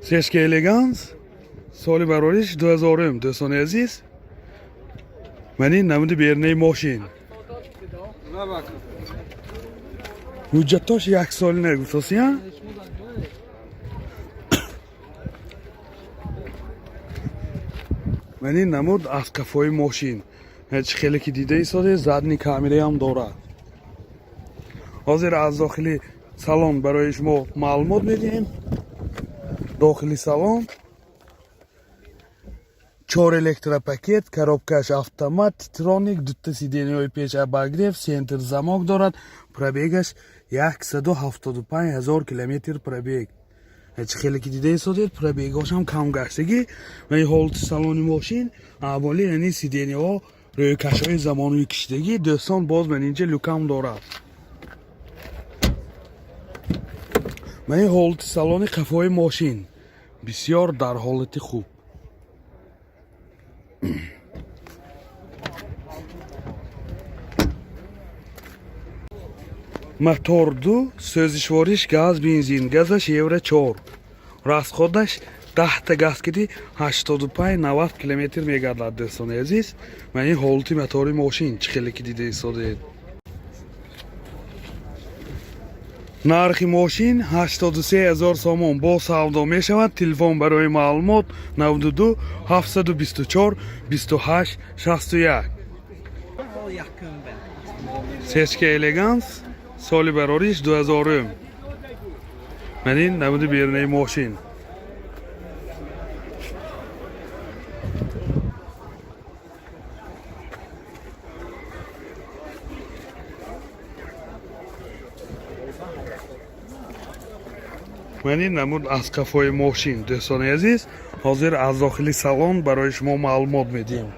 Сечка Элеганс, соли барориш 2000, дӯстони азиз. Мани намуди берунаи мошин. Ҳуҷҷатош яксолина гуфтосия. Мани намуд аз кафои мошин. Чӣ хеле ки дида истоде, задний камераам дорад. Ҳозир аз дохили салон барои шумо маълумот медиҳем. Дохили салон чор электропакет, коробкаш автомат, титроник, дута сиденьяҳои пеш обогрев, центр замок дорад. Пробегаш 175 ҳазор километр пробег. Чӣ хеле ки дида истодед, пробегошам кам гаштагӣ. Ва ин ҳолати салони мошин, аввали яъне сиденьяҳо рӯйкашҳои замонавӣ кишидагӣ. Дӯстон, боз ман инҷа люкам дорад. Ман ин ҳолати салони қафои мошин бисёр дар ҳолати хуб. Мотор ду, сӯзишвориш газ, бензин, газаш евро 4. Расходаш 10-та газ киди 85-90 километр мегардад, дӯстони азиз. Ман ин ҳолати мотори мошин, чӣ хеле ки дида истодед. Нархи мошин 83 ҳазор сомон, бо савдо мешавад. Телефон барои маълумот 92 724 28 61. Сечка Элеганс, соли барориш 2000. Ман ин намуди берунаи мошин. Ман ин намуд аз кафои мошин, дӯстони азиз. Ҳозир аз дохили салон барои шумо маълумот медиҳем.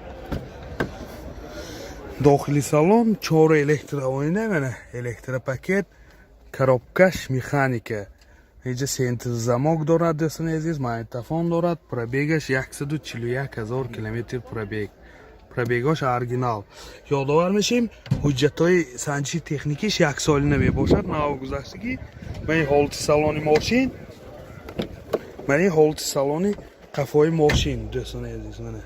Дохили салон чор электроойна, мана электропакет, коробкаш механика. Инҷа центр замок дорад, дӯстони азиз, магнитофон дорад. Пробегаш 141 ҳазор километр пробег. Пробегош оригинал. Ёдовар мешем, ҳуҷҷатҳои санҷиши техникиш яксолина мебошад, навгузаштагӣ. Ман ин ҳолати салони мошин, ман ин ҳолати салони қафои мошин, дӯстони азиз, мана.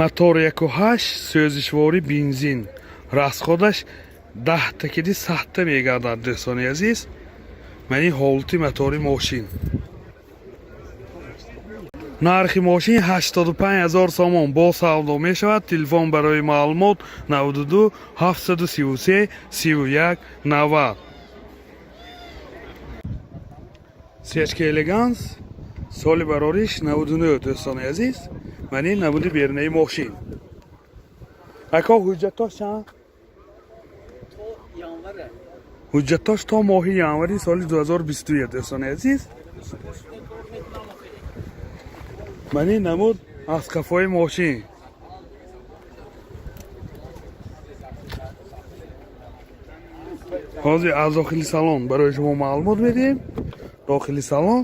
Мотор 1,8, сӯзишворӣ бензин. Расходаш 10-та киди 100-та мегардад, дӯстони азиз. Ман ин ҳолати мотори мошин. Нархи мошин 85 ҳазор сомон, бо савдо мешавад. Телефон барои маълумот 92 733 31 90. Сечка Элеганс, соли барориш 99, дӯстони азиз. Ман ин намуди берунаи мошин. Ака, ҳуҷҷатош чанд? Ҳуҷҷатош то моҳи январи соли 2021, дӯстони азиз. Ман ин намуд аз қафои мошин. Ҳозир аз дохили салон барои шумо маълумот медиҳем. Дохили салон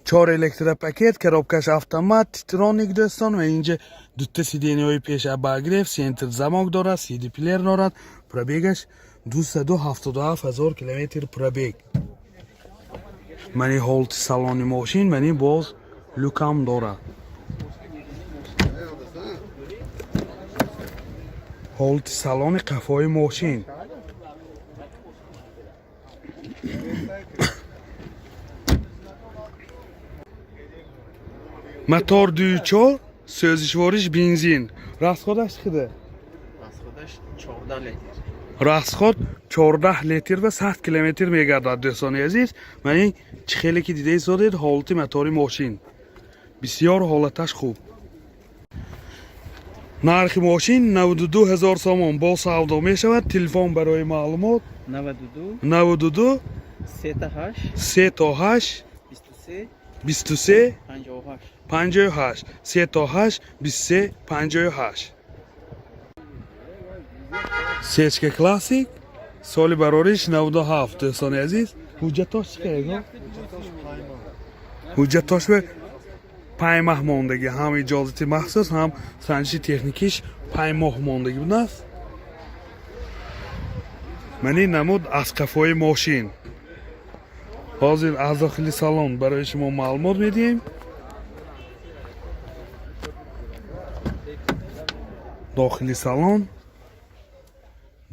чор электропакет, коробкаш автомат, титроник, дӯстон. Ва инҷа дута сиденьяҳои пеш обогрев, центр замок дорад, CD плеер дорад. Пробегаш 277 ҳазор километр пробег. Мани ҳолати салони мошин, мани боз люкам дорад. Ҳолати салони қафои мошин. Мотор 2,4, сӯзишвориш бензин. Расходаш чиқида? Расходаш 14 литр. Расход 14 литр ва 100 километр мегардад, дӯстони азиз. Ман ин чӣ хеле ки дида истодед, ҳолати мотори мошин бисёр ҳолаташ хуб. Нархи мошин 92 ҳазор сомон, бо савдо мешавад. Телефон барои маълумот 92 92 3 та 8 3 то 8 23 23 58. 58, 3 то 8 23 58. Сечка Классик, соли барориш 97, дӯстони азиз. Ҳуҷҷатош чӣ қадар? Ҳуҷҷатош ба 5 моҳ мондагӣ, ҳам иҷозати махсус, ҳам санҷиши техникиш 5 моҳ мондагӣ будааст. Мани намуд аз қафои мошин. Ҳозир аз дохили салон барои шумо маълумот медиҳем. Дохили салон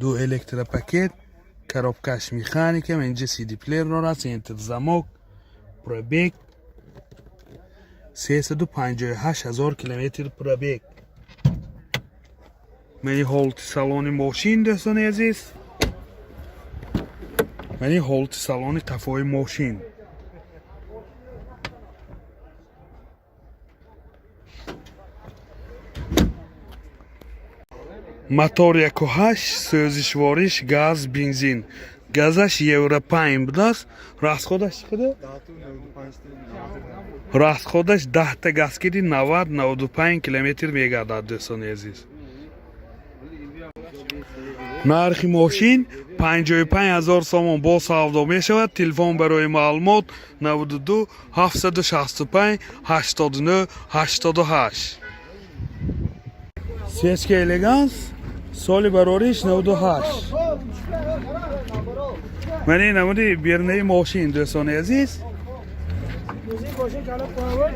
ду электропакет, коробкаш механика, инҷа CD плеер дорад, центр замок, пробег 358 ҳазор километр пробег. Мани ҳолати салони мошин, дӯстони азиз. Мани ҳолати салони қафои мошин. Мотор 1.8, сӯзишвориш газ, бензин. Газаш Евро 5 будааст. Расходаш чӣ қадар? Расходаш 10 та газ киди 90-95 километр мегардад, дӯстони азиз. Нархи мошин 55 ҳазор сомон, бо савдо мешавад. Телефон барои маълумот 92 765 89 88. Свечка Элеганс, соли барориш 98. Ман ин намуди берунаи мошин, дӯстони азиз. Мошин калон қоя.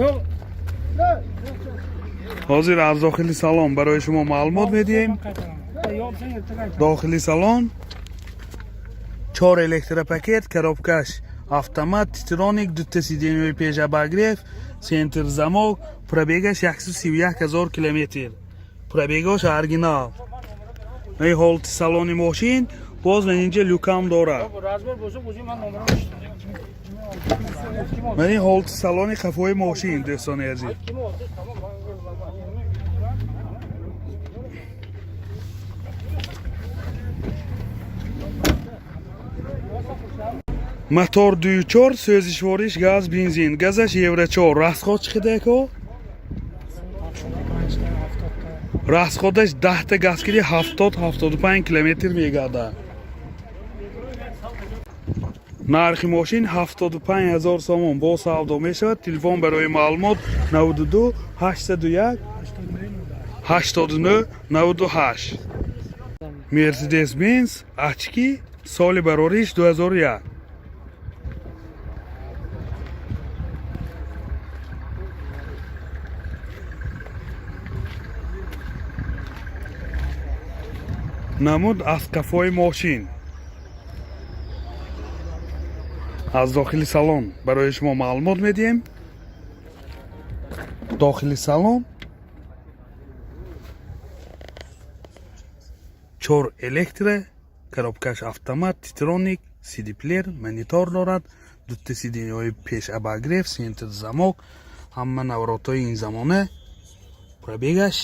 Yo'q. Ҳозир аз дохили салон барои шумо маълумот медиҳем. Yopsang erta qaytaman. Дохили салон чор электропакет, коробкаш автомат, титроник, дута сиденьяи пеш обогрев, центр замок, пробегаш 131 ҳазор километр. Пробегаш оригинал. Ин ҳолати салони мошин, боз ман инҷа люкам дорад. Razmir bo'lsa o'zing man nomerim. Ман ин ҳолати салони қафои мошин, дӯстони азиз. Kim olsa tamam. Мотор 2.4, сӯзишвориш газ, бензин. Газаш Евро 4. Расход чӣ қадар, ако? Расходаш 10 та газ киди 70-75 километр мегардад. Нархи мошин 75 ҳазор сомон, бо савдо мешавад. Телефон барои маълумот 92 801 89 98. Мерседес Бенз очки, соли барориш 2001. Намуд аз қафои мошин. Аз дохили салон барои шумо маълумот медиҳем. Дохили салон чор электро, коробкаш автомат, титроник, CD плеер, монитор дорад, дута сиденьяҳои пеш обогрев, центр замок, ҳама наворотҳои ин замона. Пробегаш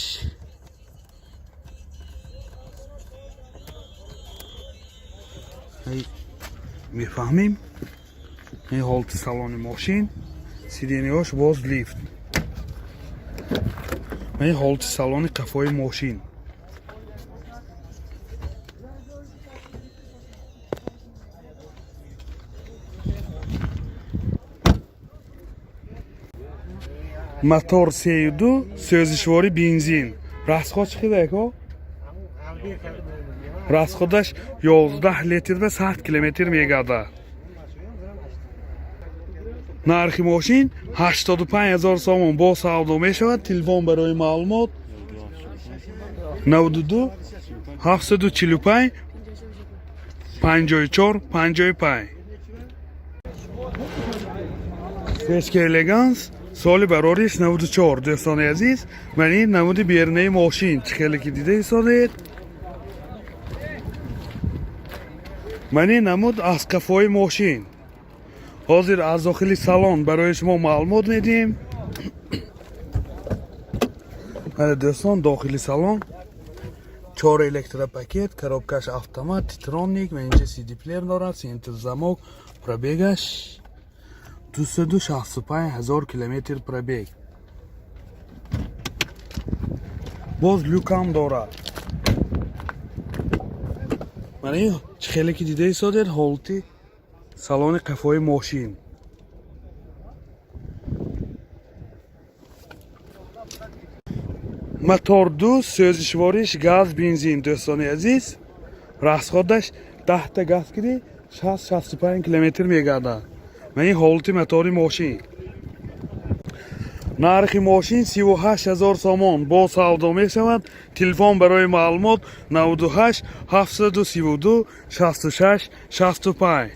ай мефаҳмем. Ин ҳолати салони мошин, сиденьяҳош боз лифт. Ин ҳолати салони қафои мошин. Мотор 3.2, сӯзишворӣ бензин. Расход чӣ қадар, ако? Расходаш 11 литр ба 100 километр мегардад. Нархи мошин 85 ҳазор сомон, бо савдо мешавад. Телефон барои маълумот 92 745 54 55. Свечка Элеганс, соли барориш 94. Дӯстони азиз, ман ин намуди берунаи мошин, чӣ хеле ки дида истодед. Ман ин намуд аз қафои мошин. Ҳозир аз дохили салон барои шумо маълумот медиҳем. Мана, дӯстон, дохили салон чор электропакет, коробкаш автомат, титроник, ва инҷа CD плеер дорад, центр замок, пробегаш 265 ҳазор километр пробег. Боз люкам дорад. Мана ин чӣ хеле ки дида истодед, ҳолати салони қафои мошин. Мотор ду, сӯзишвориш газ, бензин, дӯстони азиз. Расходаш 10-та газ киди, 60-65 километр мегардад. Ман ин ҳолати мотори мошин. Нархи мошин 38 000 сомон, бо савдо мешавад. Телефон барои маълумот: 98 732 66 65.